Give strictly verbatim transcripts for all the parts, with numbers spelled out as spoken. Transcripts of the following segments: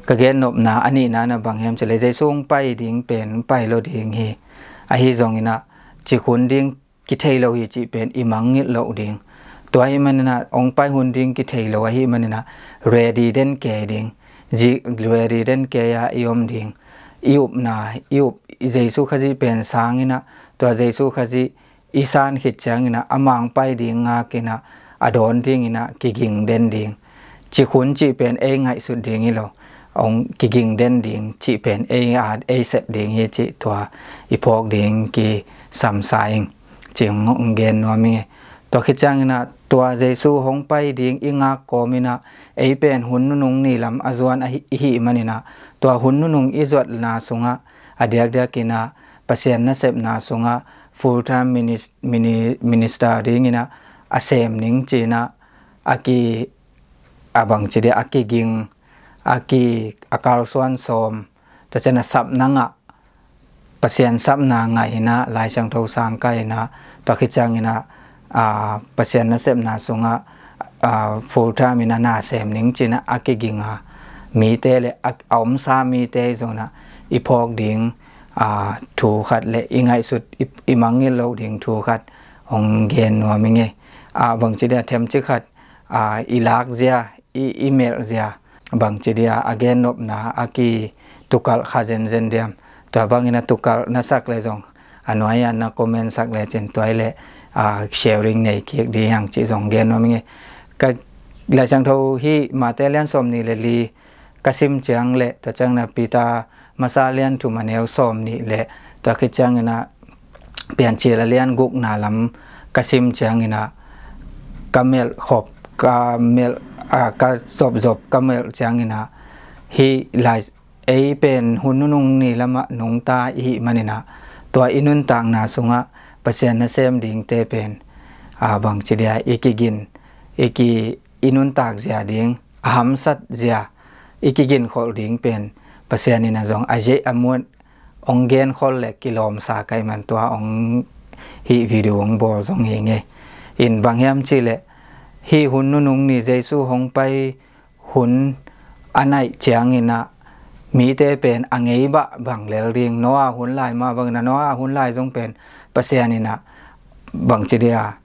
ka gennopna a nihna na bang hiam cih leh Jesu hong pai ding pen hong pai lo ding hi. Ahi zongin ah cikhun ding kithei lo hi cih pen i mangngilh loh ding. Tua ahih manin ah hong pai hun ding kithei lo ahih manin ah ready den kei ding. Ready den kei a i om ding. I upna, i up, Jesu Khazih pen sangin ah, tua Jesu Khazih i san khit ciangin ah, a mang pai ding ngakin ah, a dawn dingin ah kiging den ding. Cikhun cih pen ei ngaihsut ding hi lo. Hong kiging den ding cih pen ei a, ei sep ding hi cih tua i phawk ding kisam sa ing. Cih hong gen nuam ing e. Tua khit ciangin ah, tua Jesu hong pai ding i ngak kawmin ah, ei pen hun nunung ni lam a zuan ahi, i hih manin ah, tua hun nunung i zuatna sungah a diakdiakin ah Pasian nasepna sungah full time minis-, mini-, minister dingin ah a sem ning ci-in ah a ki, a bangci dia, a kiging, a ki, a kalsuan sawm, tua ciang a sapna ngah, Pasian sapna ngah in ah, Lai Siangtho sang kai in ah, tua khit ciangin ah, aa, Pasian nasepna sungah, aa, full time in ah na sem ning ci-in ah a kiging a mite le a, a omsa mite zong ah i phawk ding, aa, thu khat le i ngaihsut, i, i mangngilh loh ding thu khat hong gen nuam ing e. Aa, bangci dia, themcik khat, aa, i lak zia, i, i melh zia, bangci dia, a gennopna a kitukalh kha zenzen diam. Tua bangin a tukalh na sak le zong, a nuai-ah na comment sak lecin tua hi leh, aa, sharing nei kik ding hi hang cih zong gen nuam ing e. Ka Lai Siangtho hih Matthai lian sawmnih le li ka sim ciang le, tua ciangin ah Peter masa lian thum a neu sawmnih le, tua khit ciangin ah Piancil a lian gukna lam ka sim ciangin ah, ka melh khop, ka melh, aa, ka zopzop ka melh ciangin ah, hih lai, ei pen hun nunung ni lamah nungta i hih manin ah, tua i nuntakna sungah Pasian nasem dingte pen, aa, bangci dia, i kigin, i ki, i nuntak zia ding, a hamsat zia, i kiginkholh ding pen Pasian in ah zong a ziah a muat hong genkhol le kilawmsa ka hih man tua hong, hih video hong bawl zong hi ing e. In bang hiam cih leh, hih hun nunung ni Jesu hong pai hun a naih ciangin ah mite pen a ngei bah bang lel ding, Noah hun lai mah bangin ah, Noah hun lai zong pen Pasian in ah bangci dia,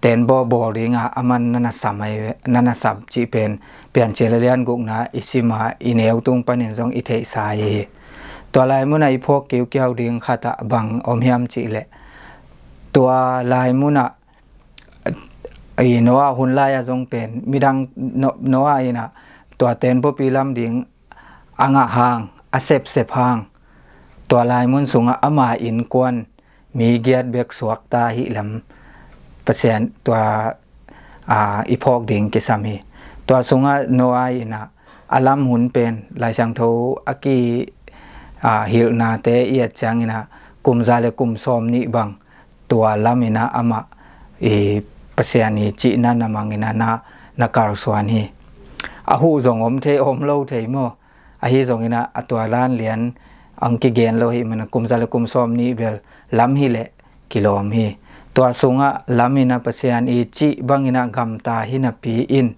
tenbaw bawl ding a, aman na na sam ahi ve, na na sam cih pen Piancil a lian gukna i sim a, i neu tung panin zong i theihsa hi. Tua lai munah i phawk kiukiau ding khat ah bang om hiam cih leh, tua lai munah, i Noah hun lai-ah zong pen midang, No-, Noah in ah tua tenbawpi lam ding a ngah hang, a sepsep hang, tua lai mun sungah ama innkuan mi giat bek suakta hi lam Pasian tua, aa, i phawk ding kisam hi. Tua sungah Noah in ah a lam hun pen Lai Siangtho a ki, aa, hilhnate i et ciangin ah kum za le kum sawmnih bang tua lam in ah amah i Pasian i cihna na mang in ah na, na kalsuan hi. A huh zong om thei, om lo thei maw? Ahi zongin ah a tua lan lian ang kigen lo hi man, kum za le kum sawmnih bel lam hi leh kilawm hi. Tua sungah lam in ah Pasian i cih bangin ah gamta hi napi in,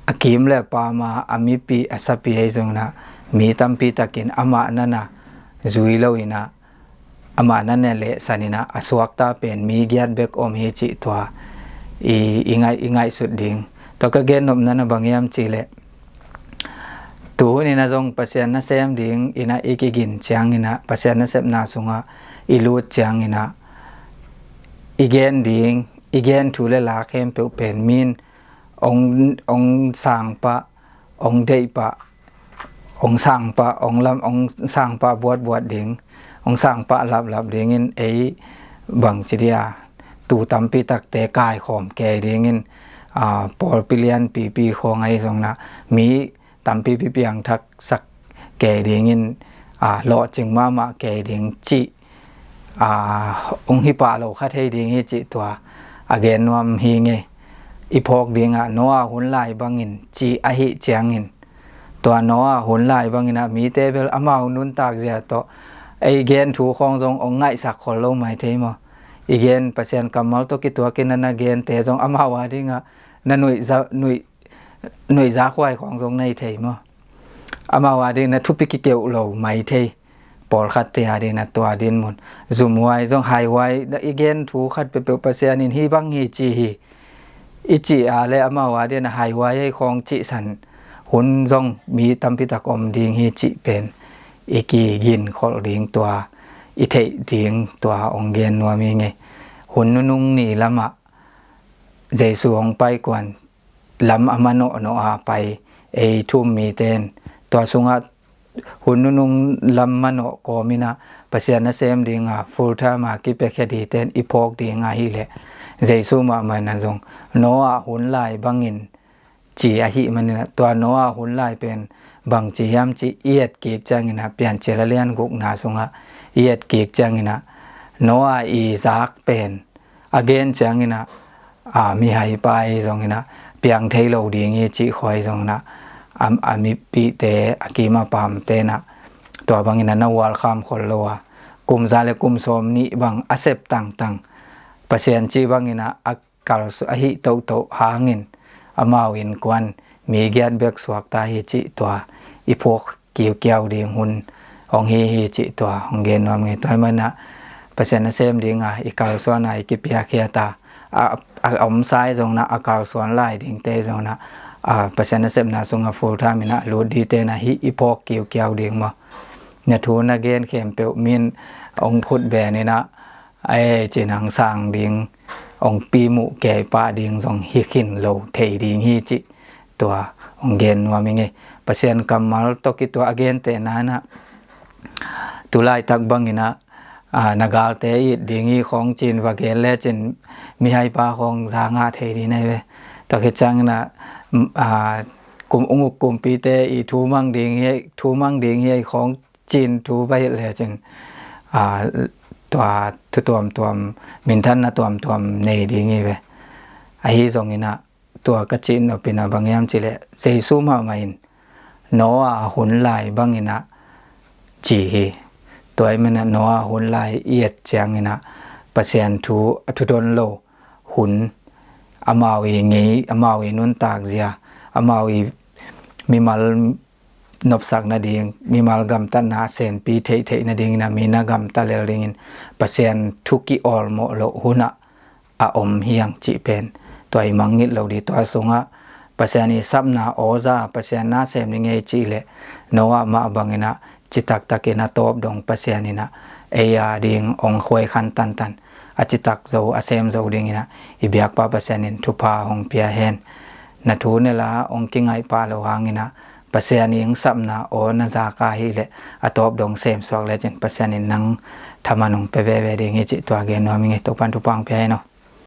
a kim le pam a, a mipi a sapi ahi zongin ah mi tampi takin amah na na zui lo in ah, amah na na lehsan in ah a suakta pen mi giat bek om hi cih tua i, i ngaih, i ngaihsut ding. Tua ka gennopna na bang hiam cih leh, tu hun in ah zong Pasian nasem ding in ah i kigin ciangin ah, Pasian nasepna sungah i lut ciangin ah, i gen ding, i gen thu le la khempeuh pen min ong, ong sang pah, ong deih pah, ong sang pah, ong lam, ong sang pah buatbuat ding, ong sang pah laplap dingin, ei bangci dia, tu tampi takte kaikhawm kei dingin, aa, pawlpi lianpipi khawng ahi zongin ah mi tampipi piangthaksak kei dingin, aa, lawhcing mahmah kei ding cih, aa, hong hi pah lo kha thei ding hi cih tua a gen nuam hi ing e. I phawk dingah Noah hun lai bangin ci ahih ciangin, tua Noah hun lai bangin ah mite bel amau nuntak zia tawh ei gen thu khawng zong hong ngaihsak khol lo mai thei maw? I gen Pasian kammal tawh kituakin na na gente zong amau a dingah na nuih za, nuih nuihza khuai khawng zong nei thei maw? amau a dingin a thupi kikeuh lo mai thei. Pawlkhatte a dingin a tua dinmun zumhuai zong haihuai, i gen thu khat peuhpeuh Pasian in hih bang hi ci hi i cih a le amau a dingin a haihuai ei khawng cihsan hun zong mi tampitak om ding hi cih pen i kiginkholh ding, tua i theih ding tua hong gen nuam hi ngei. Hun nunung ni lamah Jesu hong pai kuan lam a manawhnawh a pai ei thu-um mite in tua sungah hun nunung lam manawh kawmin ah Pasian nasem dinga full time a kipiakhia dingte in i phawk ding ahih leh Jesu mahmah in ah zong Noah hun lai bangin ci ahih manin ah tua Noah hun lai pen bangci hiam cih i etkik ciangin ah Piancil a lian gukna sungah i etkik ciangin ah Noah i zak pen a gen ciangin ah, a, mihaipa hi zongin ah piang thei lo ding hi cih khawng hi zongin ah, a, a mipihte, a kim a pamte in ah tua bangin ah na hualkham khol lo a, kum za le kum sawmnih bang a sep tangtang Pasian cih bangin ah a kalsuan ahih tohtoh hangin amau innkuan mi giat bek suakta hi cih tua i phawk kiukiau ding hun hong hi hi cih tua hong gen nuam ngei. Tua ahih manin ah Pasian nasem dinga i kalsuan a i kipiakhia ta, a, a omsa hi zongin ah, a kalsuan lai dingte hi zongin ah, a, Pasian nasepna sungah full time in ah lut dingte in ah hih i phawk kiukiau ding maw? Na thu na gen khempeuh min hong khut ben in ah, ei, cin hong sang ding, hong pi muh kei pah ding zong hi khin lo thei ding hi cih tua hong gen nuam hi ngei. Pasian kammal tawh kituak a gentehna in ah, tu laitak bangin ah, a, na galte it ding hi khawng cin va gen lecin mihaipa khawng za ngah thei ding na hi ve. Tua khit ciangin ah, m-, a, kum, ung uk kumpite i thu mang ding hi, thu mang ding hi khawng cin thu va hilh lecin, a, tua thu tuamtuam, minthanna tuamtuam nei ding hi ve. Ahi zongin ah tua ka cih nopna bang hiam cih leh Jesu mahmah in Noah hun lai bangin ah ci hi. Tua ahih manin ah Noah hun lai i et ciangin ah Pasian thu a thudon lo hun, amau i ngei, amau i nuntak zia, amau i mimal nopsak nading, mimal gamtatna a senpi theihtheih nadingin ah mi na gamta lel dingin Pasian thu ki-awlmawh loh hun ah a om hi hang cih pen tua i mangngilh lo ding. Tua sungah Pasian i sapna aw za, Pasian nasem ding ei cih leh Noah mah bangin ah citaktakin a tawp dong Pasian in ah ei a ding hong khuaikhan tantan, a citak zo, a sem zo dingin ah i biakpa Pasian in thupha hong pia hen. Na thu nel a hong kingaih pah loh hangin ah Pasian i hong sapna aw na zak ahih leh a tawp dong sem suak lecin Pasian in nang thaman hong pia veve ding hi cih tua gen nuam hi ngei. Topa'n thupha hong pia hen aw.